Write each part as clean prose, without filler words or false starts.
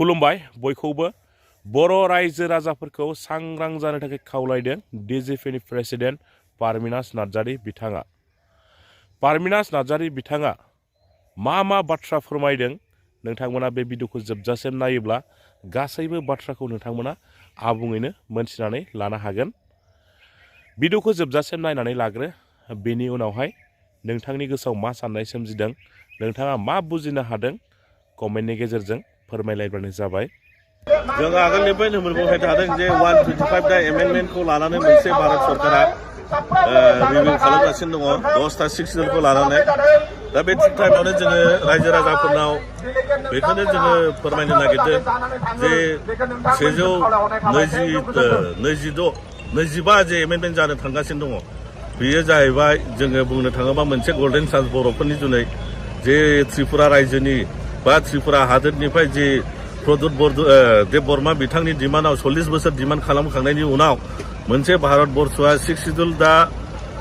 खुलुमबाय बयखौबो बर' रायजो राजाफोरखौ सांग्रां जानो थाखाय खावलायदों डिजिपिनि प्रेसिडेन्ट पारमिनास नार्जारी बिथाङा। पारमिनास नार्जारी बिथाङा मा बाथ्रा फोरमायदों नोंथांमोना बे भिडिअखौ जोबजासिम नायोब्ला गासैबो बाथ्राखौ नोंथांमोना आबुङैनो मोनथिनानै लानो हागोन। भिडिअखौ जोबजासिम नायनानै लाग्रो, बेनि उनावहाय नोंथांनि गोसोआव मा साननाय सोमजिदों, नोंथाङा मा बुजिनो हादों कमेन्टनि गेजेरजों फोरमायलायबानो जाबाय। जों आगोलनिफ्रायनो मोनबोबाय थादों जे 125 दा एमेन्डमेन्टखौ लानानै मोनसे भारत सरकारा रिभिउ खालामगासिनो दङ 10टा सिक्सफोरखौ लानानै। दा बे टाइमावनो जोङो रायजो राजाफोरनाव बेखौनो जोङो फोरमायनो नागिरदों जे 125 जे एमेन्डमेन्ट जानो थांगासिनो दङ, बेयो जाहैबाय जोङो बुंनो थाङोबा मोनसे गल्डेन चान्स बर'फोरनि जुनै, जे त्रिपुरा रायजोनि बा त्रिपुरा हादोरनिफ्राय जे प्रदुत देब बर्मा बिथांनि डिमान्डआव 40 बोसोर डिमान्ड खालामखांनायनि उनाव मोनसे भारत बर्षआ 6 सिड्युल दा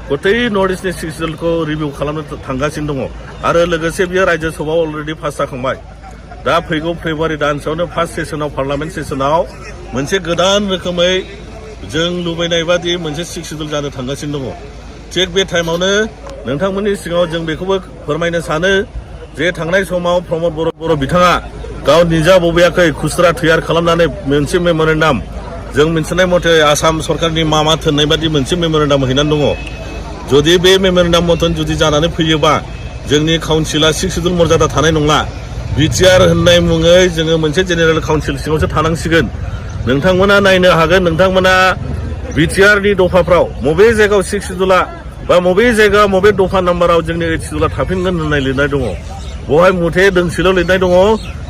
गतै नर्थ इस्टनि 6 सिड्युलखौ रिभिउ खालामनो थांगासिनो दङ आरो लोगोसे बियो रायजो सभायाव अलरेडि पास जाखांबाय। दा फैगौ फेब्रुवारि दानसेयावनो फार्स्ट सेसनाव पार्लामेन्ट सेसनाव मोनसे गोदान रोखोमै जों लुबैनाय बादि मोनसे 6 सिड्युल जानो थांगासिनो दङ। थिग बे टाइमावनो नोंथांमोननि सिगाङाव जों बेखौबो फोरमायनो सानो जे थांनाय समाव प्रमद बर' बिथाङा गाव निजा बबेयाखै खुस्रा तैयार खालामनानै मोनसे मेम'रेन्डाम, जों मिथिनाय मथे आसाम सरकारनि मामा थोननाय बादि मोनसे मेम'रेन्डाम हैनानै दङ। जुदि बे मेम'रेन्डाम मथन जुदि जानानै फैयोबा जोंनि काउन्सिला 6 सिड्युल मर्यादा थानाय नंला। बिटिआर होननाय मुङै जोङो मोनसे जेनेरेल काउन्सिल सिङावसो थानांसिगोन। नोंथांमोना नायनो हागोन, नोंथांमोना बिटिआरनि दफाफ्राव बबे जायगायाव 6 सिड्युला बा बबे जायगा बबे दफा नाम्बाराव जोंनि 8 सिड्युला थाफिनगोन होननाय लिरनाय दङ। बेवहाय मुथे दोंसेल' लिरनाय दङ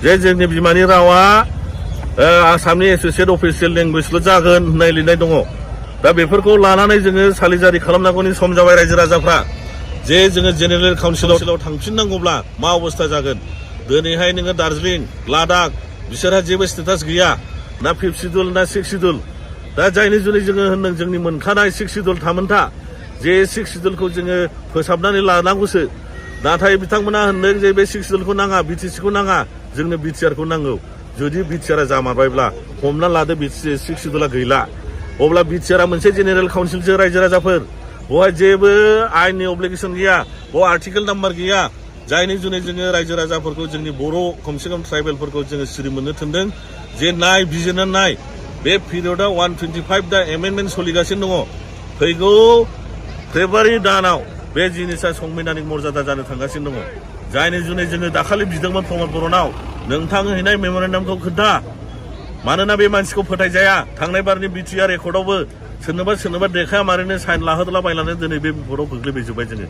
जे जोंनि बिमानि रावा आसामनि एस'सियेट अफिसियेल लेंगुवेजल' जागोन होननाय लिरनाय दङ। दा बेफोरखौ लानानै जोङो सालिजारि खालामनांगौनि सम जाबाय रायजो राजाफ्रा, जे जोङो जेनेरेल काउन्सिलाव थांफिननांगौब्ला मा अबस्था जागोन। दिनैहाय नोङो दार्जिलिं लादाख बिसोरहा जेबो स्टेटास गैया, ना 5 सिड्युल ना 6 सिड्युल। दा जायनि जुनै जोङो होनदों जोंनि मोनखानाय 6 सिड्युल थामोनथा, जे 6 सिड्युलखौ जोङो फोसाबनानै लानांगौसो। नाथाय बिथांमोना होनदों जे बे 6 सिड्युलखौ नाङा, बिटिसिखौ नाङा, जोंनो बिटिआरखौ नांगौ। जुदि बिटिआरा जामारबायब्ला हमना लादो 6 सिड्युला गैला, अब्ला बिटिआरा मोनसे जेनेरेल काउन्सिलसो रायजो राजाफोर, बेवहाय जेबो आयेननि अब्लिगेसन गैया, बेयाव आर्टिकेल नाम्बार गैया। जायनि जुनै जोङो रायजो राजाफोरखौ जोंनि बर' खमसे खम ट्राइबेलफोरखौ जोङो सिरि मोननो थोनदों जे बिजिरना नाय बे पिरियडआव 125 दा एमेन्डमेन्ट सोलिगासिनो दङ। फैगौ फेब्रुवारि दानाव बे जिनिसा संबिधानिक मर्यादा जानो थांगासिनो दङ। जायनि जुनै जोङो दाखालि बिदोंमोन प्रमद बर'नाव, नोंथां हैनाय मेम'रेन्डामखौ खोन्था, मानोना बे मानसिखौ फोथायजाया। थांनाय बारनि बिटिआर रेकर्डआवबो सोरनोबा देखाया मारैनो साइन लाहोदलाबायनानै दिनै बे बिपदआव गोग्लैबायजोब्बाय जोङो।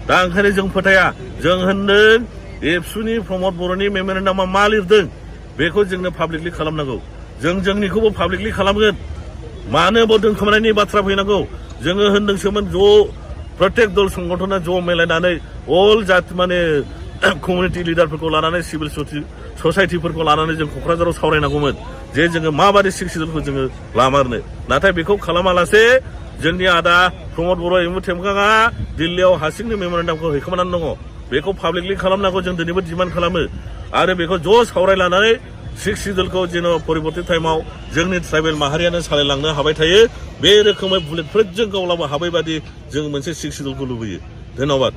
दा ओंखायनो जों फोथाया, जों होनदों एबसुनि प्रमद बर'नि मेम'रेन्डामा मा लिरदों बेखौ जोंनो पाब्लिकलि खालामनांगौ। जों जोंनिखौबो पाब्लिकलि खालामगोन। मानो बाव दोनखोमानायनि बाथ्रा फैनांगौ। जोङो होनदोंसोमोन प्रत्येक दल संगठना मिलायनानै अल जाति कमिउनिटि लिडारफोरखौ लानानै सिभिल ससाइटिफोरखौ लानानै जों क'क्राझाराव सावरायनांगौमोन जे जोङो माबादि 6 सिड्युलखौ जोङो लामारनो। नाथाय बेखौ खालामालासे जोंनि आदा प्रमद बर' एमु टेमगाङा दिल्लीयाव हारसिंनो मेम'रेन्डामखौ हैखोमानानै दङ। बेखौ पाब्लिकलि खालामनांगौ, जों दिनैबो डिमान्ड खालामो। आरो बेखौ सावरायलानानै 6 सिड्युलखौ जेन' परिबर्तित टाइमाव जोंनि ट्राइबेल माहारियानो सालायलांनो हाबाय थायो, बे रोखोमै बुलेट प्रुफजों गावलाबो हाबाय बादि जों मोनसे 6 सिड्युलखौ लुबैयो। धन्यबाद।